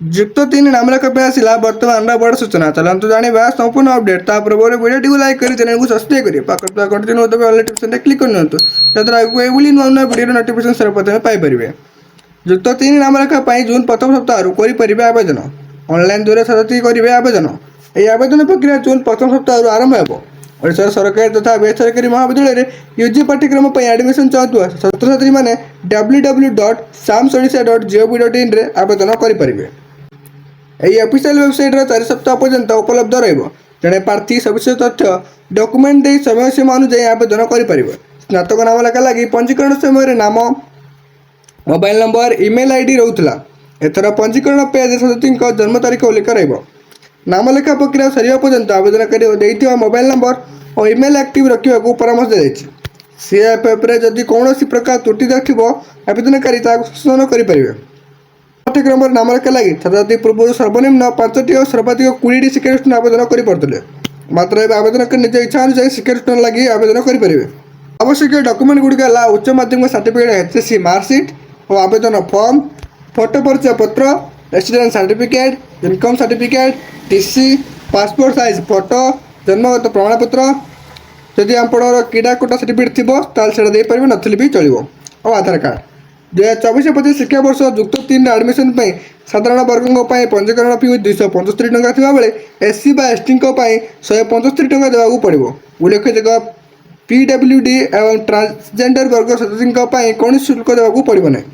ଯୁକ୍ତ 3 ନାମଲେଖା ପାଇଁ ଆସିଲା ବର୍ତ୍ତମାନର ବଡ଼ ସୂଚନା। ଚାଲନ୍ତୁ ଜାଣିବା ସମ୍ପୂର୍ଣ୍ଣ ଅପଡେଟ୍। ତା ପୂର୍ବରୁ ଭିଡ଼ିଓଟିକୁ ଲାଇକ୍ କରି ଚ୍ୟାନେଲକୁ ସବସ୍କ୍ରାଇବ୍ କରି ପାଖରେ ଥିବା ଘଣ୍ଟି ଚିହ୍ନ ଦବାଇ ଅଲ୍ ନୋଟିଫିକେସନରେ କ୍ଲିକ୍ କରିନିଅନ୍ତୁ, ଯାହାଦ୍ୱାରା ଆଗକୁ ଏଇଭଳି ନୂଆ ନୂଆ ଭିଡ଼ିଓର ନୋଟିଫିକେସନ୍ ସର୍ବପ୍ରଥମେ ପାଇପାରିବେ। ଯୁକ୍ତ 3 ନାମଲେଖା ପାଇଁ ଜୁନ୍ ପ୍ରଥମ ସପ୍ତାହରୁ କରିପାରିବେ ଆବେଦନ। ଅନଲାଇନ୍ ଦ୍ୱାରା ଛାତ୍ରଛାତ୍ରୀ କରିବେ ଆବେଦନ। ଏହି ଆବେଦନ ପ୍ରକ୍ରିୟା ଜୁନ୍ ପ୍ରଥମ ସପ୍ତାହରୁ ଆରମ୍ଭ ହେବ। ଓଡ଼ିଶାର ସରକାରୀ ତଥା ବେସରକାରୀ ମହାବିଦ୍ୟାଳୟରେ ୟୁଜି ପାଠ୍ୟକ୍ରମ ପାଇଁ ଆଡ଼ମିସନ୍ ଚାହୁଁଥିବା ଛାତ୍ରଛାତ୍ରୀମାନେ ww.samsodisha.gov.inରେ ଆବେଦନ କରିପାରିବେ। ଏହି ଅଫିସିଆଲ ୱେବସାଇଟ୍ର 4 ସପ୍ତାହ ପର୍ଯ୍ୟନ୍ତ ଉପଲବ୍ଧ ରହିବ। ଜଣେ ପ୍ରାର୍ଥୀ ସବିଶେଷ ତଥ୍ୟ, ଡକୁମେଣ୍ଟ ଦେଇ ସମୟ ସୀମା ଅନୁଯାୟୀ ଆବେଦନ କରିପାରିବେ। ସ୍ନାତକ ନାମଲେଖା ଲାଗି ପଞ୍ଜୀକରଣ ସମୟରେ ନାମ, ମୋବାଇଲ ନମ୍ବର, ଇମେଲ୍ ଆଇଡି ରହୁଥିଲା। ଏଥର ପଞ୍ଜୀକରଣ ପେଜ୍ ଛାତ୍ରଛାତ୍ରୀଙ୍କ ଜନ୍ମ ତାରିଖ ଉଲ୍ଲେଖ ରହିବ। ନାମଲେଖା ପ୍ରକ୍ରିୟା ସରିବା ପର୍ଯ୍ୟନ୍ତ ଆବେଦନକାରୀ ଦେଇଥିବା ମୋବାଇଲ ନମ୍ବର ଓ ଇମେଲ୍ ଆକ୍ଟିଭ୍ ରଖିବାକୁ ପରାମର୍ଶ ଦିଆଯାଇଛି। ସିଏଫ୍ଏଫ୍ରେ ଯଦି କୌଣସି ପ୍ରକାର ତ୍ରୁଟି ଥିବ, ଆବେଦନକାରୀ ତାହାକୁ ସଂଶୋଧନ କରିପାରିବେ। ପାଠ୍ୟକ୍ରମରେ ନାମଲେଖା ଲାଗି ଛାତ୍ରଛାତ୍ରୀ ପୂର୍ବରୁ ସର୍ବନିମ୍ନ ପାଞ୍ଚଟି ଓ ସର୍ବାଧିକ 20ଟି ଶିକ୍ଷାନୁଷ୍ଠାନ ଆବେଦନ କରିପାରୁଥିଲେ। ମାତ୍ର ଏବେ ଆବେଦନକାରୀ ନିଜ ଇଚ୍ଛା ଅନୁଯାୟୀ ଶିକ୍ଷାନୁଷ୍ଠାନ ଲାଗି ଆବେଦନ କରିପାରିବେ। ଆବଶ୍ୟକୀୟ ଡକୁମେଣ୍ଟ ଗୁଡ଼ିକ ହେଲା ଉଚ୍ଚ ମାଧ୍ୟମିକ ସାର୍ଟିଫିକେଟ୍, ଏଚ୍ଏସ୍ସି ମାର୍କସିଟ୍ ଓ ଆବେଦନ ଫର୍ମ, ଫଟୋ ପରିଚୟ ପତ୍ର, residence certificate, income certificate, TC, passport size photo, ଜନ୍ମଗତ ପ୍ରମାଣପତ୍ର। ଯଦି ଆପଣଙ୍କର କ୍ରୀଡ଼ା କୋଟା ସାର୍ଟିଫିକେଟ୍ ଥିବ, ତାହେଲେ ସେଇଟା ଦେଇପାରିବେ, ନଥିଲେ ବି ଚଳିବ, ଆଉ ଆଧାର କାର୍ଡ଼। 2024-25 ଶିକ୍ଷାବର୍ଷ ଯୁକ୍ତ 3ରେ ଆଡ଼ମିସନ୍ ପାଇଁ ସାଧାରଣ ବର୍ଗଙ୍କ ପାଇଁ ପଞ୍ଜୀକରଣ ଫି 275 ଟଙ୍କା ଥିବାବେଳେ ଏସ୍ ସି ବା ଏସ୍ ଟିଙ୍କ ପାଇଁ 175 ଟଙ୍କା ଦେବାକୁ ପଡ଼ିବ। ଉଲ୍ଲେଖଯୋଗ୍ୟ, ପିଡବ୍ଲ୍ୟୁ ଡି ଏବଂ ଟ୍ରାନ୍ସଜେଣ୍ଡର ବର୍ଗ ସଦସ୍ୟଙ୍କ ପାଇଁ କୌଣସି ଶୁଳ୍କ ଦେବାକୁ ପଡ଼ିବ ନାହିଁ।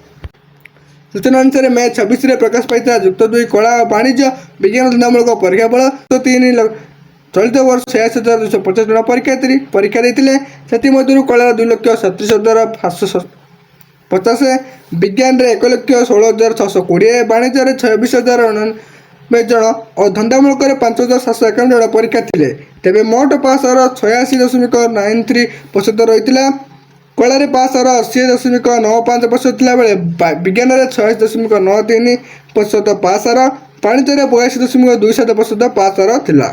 ସୂଚନା ଅନୁସାରେ, ମେ 26ରେ ପ୍ରକାଶ ପାଇଥିଲା ଯୁକ୍ତ 2 କଳା ଓ ବାଣିଜ୍ୟ, ବିଜ୍ଞାନ ଧନ୍ଦାମୂଳକ ପରୀକ୍ଷା ଫଳ। ଯୁକ୍ତ 3 ଚଳିତ ବର୍ଷ 86,250 ଜଣ ପରୀକ୍ଷାର୍ଥୀ ପରୀକ୍ଷା ଦେଇଥିଲେ। ସେଥିମଧ୍ୟରୁ କଳାର 2,37,750, ବିଜ୍ଞାନରେ 1,16,620, ବାଣିଜ୍ୟରେ 26,089 ଜଣ ଓ ଧନ୍ଦାମୂଳକରେ 5751 ଜଣ ପରୀକ୍ଷା ଥିଲେ। ତେବେ ମୋଟ ପାସ୍ ହାର 86.93% ରହିଥିଲା। କଳାରେ ପାସ୍ ହାର 80.95% ଥିଲାବେଳେ ବିଜ୍ଞାନରେ 86.93% ପାସ୍ ହାର, ବାଣିଜ୍ୟରେ 82.27% ପାସ୍ ହାର ଥିଲା।